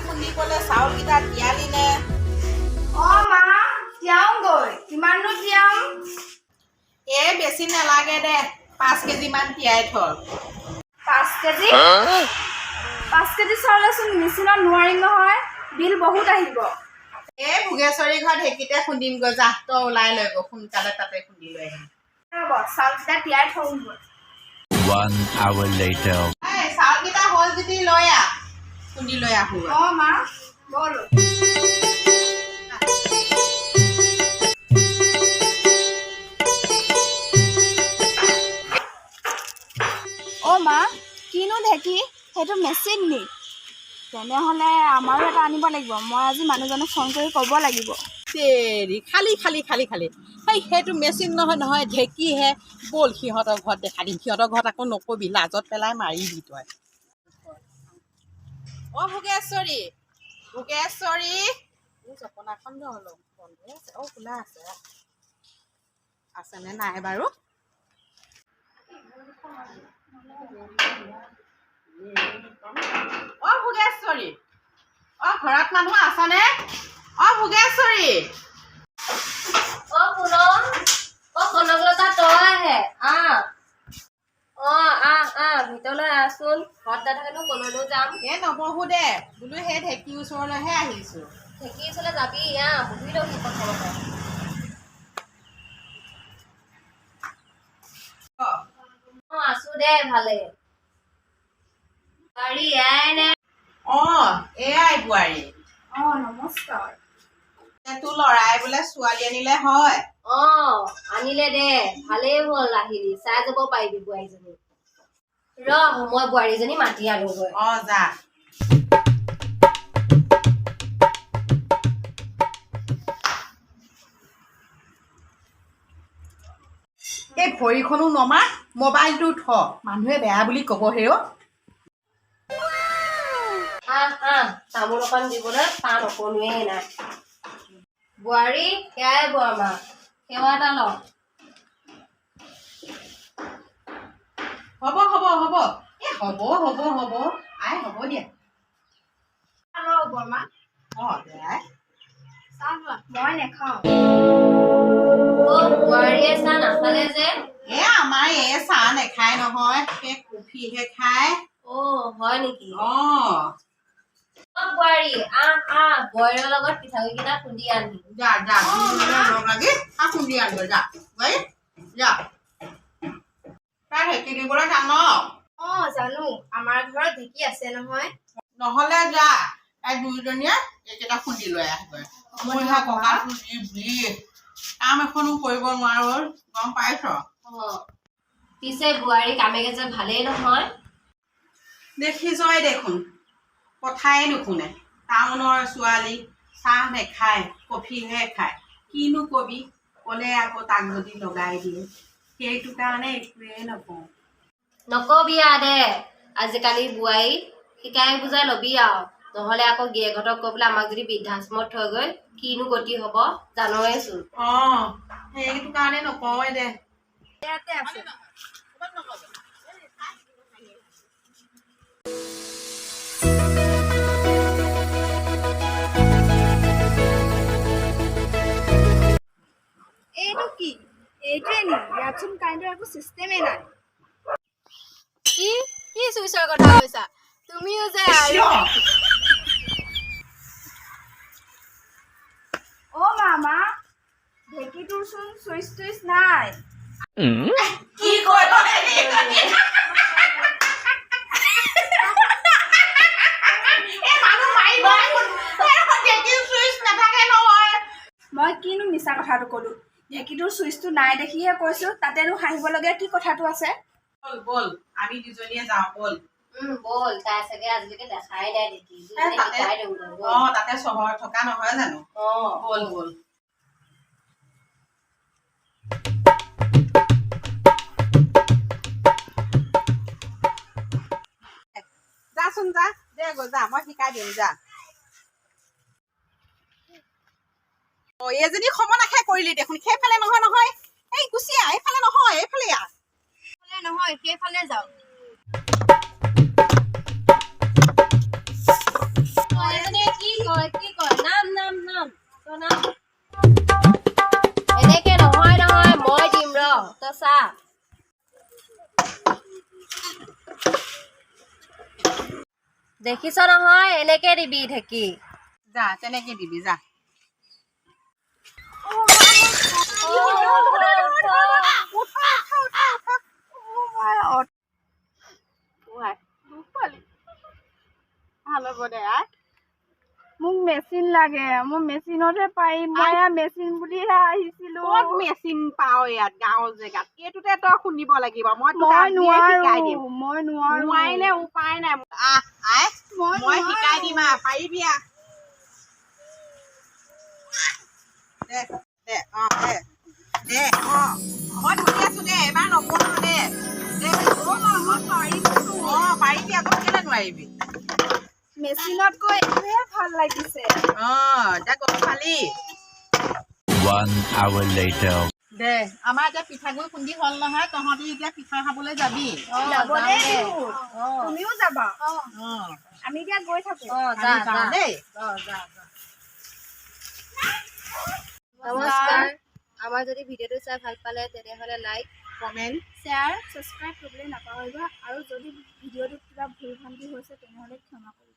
খুন্দিবলৈ চাউলকেইটা তিয়ালি নে? অ মা, তিয়াওগৈ। কিমাননো তিয়াম? এই বেছি নালাগে দে, 5 কেজিমান তিয়াই থ। 5 কেজি? 5 কেজি চাউলেচোন মেচিনত নোৱাৰিম নহয়, বিল বহুত আহিব। এই ভোগেশ্বৰী ঘৰত ঢেঁকীতে খুন্দিমগৈ যা, তই ওলাই লৈ গৈ সোনকালে তাতে খুন্দি লৈ আহিম। ৰ'ব, চাউলকেইটা তিয়াই থওঁগৈ। One hour later. এই চাউলকেইটা হ'ল যদি লৈ আহ, খুন্দি লৈ আহোগৈ। অ মা, ব'ল। অ মা, কিনো ঢেঁকী? সেইটো মেচিন নি? তেনেহ'লে আমাৰো এটা আনিব লাগিব। মই আজি মানুহজনক ফোন কৰি ক'ব লাগিব। তেৰি, খালি খালি খালি খালি। সেইটো মেচিন নহয় নহয়, ঢেঁকীহে। ব'ল, সিহঁতৰ ঘৰত দেখাই দিম। সিহঁতৰ ঘৰত আকৌ নকবি, লাজত পেলাই মাৰিবি তই। অ ভোগেশ্বৰী, ভোগেশ্বৰী, এই জপনাখন নহ'ল বন্ধ আছে? অ, খোলা আছে। আছেনে নাই বাৰু? অ ভোগেশ্বৰী, অ ঘৰত মানুহ আছানে? অ ভোগেশ্বৰী। অ পুনম, অ কনকলতা, তই আহে। আহ, অ আহ আহ, ভিতৰলৈ আহচোন। ঘৰত নাথাকেনো কলৈনো যাম? এই নবহো দে, বোলো সেই ঢেঁকীৰ ওচৰলৈহে আহিছো। ঢেঁকী ওচৰলৈ যাবি? আহ, বহি লহি প্ৰথমতে। অ, আছো দে ভালে। বোৱাৰী এয়াই নে? অ, এয়াই বোৱাৰী। অ, নমস্কাৰ। তোৰ ল'ৰাই বোলে ছোৱালী আনিলে হয়? অ, আনিলে দে। ভালেই হ'ল আহিলি, চাই যাব পাৰিবি বোৱাৰীজনী। ৰহ, মই বোৱাৰীজনী মাতি আনোগৈ। অ, যা। এই ভৰিখনো নমা, মোবাইলটো থ, মানুহে বেয়া বুলি ক'ব হেৰ। আহ আহ, তামোল অকণ দিবলৈ পাণ অকণোৱেই নাই। বোৱাৰী, সেয়াই বৰমা, সেৱা এটা লওঁ। হ'ব হ'ব হ'ব, এই হ'ব হ'ব হ'ব আই, হ'ব দিয়া। ৰ বৰমা। অ দে আই। চাহ লোৱা, মই নাখাওঁ। অ বোৱাৰীয়ে চাহ নাখালে যে? এ আমাৰ এই চাহ নেখায় নহয়, সেই কফিহে খায়। অ, হয় নেকি? অ। অ বোৱাৰী, আহ আহ, বোৱাৰীৰ লগত পিঠাগুড়ি কেইটা খুন্দি আনহি। যা যা, দুয়োজনে লগ লাগি আহ, খুন্দি আনগৈ যা। বোৱাৰী যা, তাই ঢেঁকী দিবলৈ জান? অ জানো, আমাৰ ঘৰত ঢেঁকী আছে নহয়। নহ'লে যা, তাই দুয়োজনীয়ে এইকেইটা খুন্দি লৈ আহগৈ। মোৰ কঁকালটো যি বিষ, কাম এখনো কৰিব নোৱাৰো, গম পাইছ? অ, পিছে বোৱাৰী কামে কাজে ভালেই নহয়? দেখিছই দেখোন, কথাই নুশুনে। টাউনৰ ছোৱালী, চাহ নেখায়, কফিহে খায়। কিনো কবি, ক'লে আকৌ তাক যদি লগাই দিয়ে, সেইটো কাৰণে একোৱেই নকওঁ। নকবি আ দে, আজিকালি বোৱাৰী শিকাই বুজাই লবি আৰু, নহ'লে আকৌ গিৰিয়েকহঁতক কৈ পেলাই আমাক যদি বৃদ্ধাশ্ৰমত থৈ গৈ কিনো গতি হ'ব জানৱেচোন। অ, সেইটো কাৰণে নকওঁৱে দে। ইয়াতে আছে। এইটো কি? এইটোৱে নি? ইয়াতচোন কাৰেণ্টৰ একো চিষ্টেমেই নাই। কি কি চুইচৰ কথা কৈছা তুমিও যে আৰু। অ মামা, ঢেঁকীটোৰচোন চুইচ টুইচ নাই। কি কয়? এই মানুহ মাৰিব দেখোন। ঢেঁকীৰ চুইচ নাথাকে নহয়। মই কিনো মিছা কথাটো ক'লো? ঢেঁকীটোৰ চুইচটো নাই দেখিহে কৈছো। তাতেনো হাঁহিবলগীয়া কি কথাটো আছে? ব'ল ব'ল, আমি দুজনীয়ে যাওঁ ব'ল। ব'ল, তাই চাগে আজিলৈকে দেখাই নাই দেখি। এ, তাতে শিকাই দিওঁগৈ ব'ল। অ, তাতে চহৰত থকা নহয় জানো? অ। ব'ল ব'ল। যাচোন যা, দে গৈ যা, মই শিকাই দিম যা। অ, এইজনী সমনাশে কৰিলি দেখোন। সেইফালে নহয় নহয়, এই গুচি আহ, এইফালে নহয়, এইফালে আহ। নহয়, সেইফালে যাওঁ। এইজনী তই চা। দেখিছ নহয়, এনেকে দিবি ঢেঁকী। যা, তেনেকে দিবি যা। ভাল হ'ব দে আই। মোক মেচিন লাগে, মই মেচিনতহে পাৰিম। মই এয়া মেচিন বুলিহে আহিছিলো। ক'ত মেচিন পাওঁ ইয়াত গাঁৱৰ জেগাত? এইটোতে তই খুন্দিব লাগিব। মই তোক মই আজিয়ে শিকাই দিম। নোৱাৰো, মই নোৱাৰো। নোৱাৰিলে উপায় নাই। আহ আই, মই মই শিকাই নোৱাৰো। দিম, আহ, পাৰিবি, আহ। দে দে, অ দে দে, অ মই ধৰি আছো দে, এবাৰ নপঢ়ো, দে দে। অ মা, মই পাৰিছো। অ, পাৰিবি আকৌ, কেলে নোৱাৰিবি? মেচিনতকৈ এইটোহে ভাল লাগিছে। অ, এতিয়া গম পালি। One hour later. দে, আমাৰ এতিয়া পিঠাগুড়ি খুন্দি হ'ল নহয়, তহঁতি এতিয়া পিঠা খাবলৈ যাবি। যাব দেই বিহুত। তুমিও যাবা। অ। আমি এতিয়া গৈ থাকো। অ, যা। আমি যা। যাওঁ দেই। অ, যা যা। নমস্কাৰ। আমাৰ যদি ভিডিঅ'টো চাই ভাল পালে, তেনেহ'লে লাইক, কমেণ্ট, শ্বেয়াৰ, ছাবস্ক্ৰাইব কৰিবলৈ নাপাহৰিব আৰু যদি ভিডিঅ'টোত কিবা ভুল ভ্ৰান্তি হৈছে, তেনেহ'লে ক্ষমা কৰিব।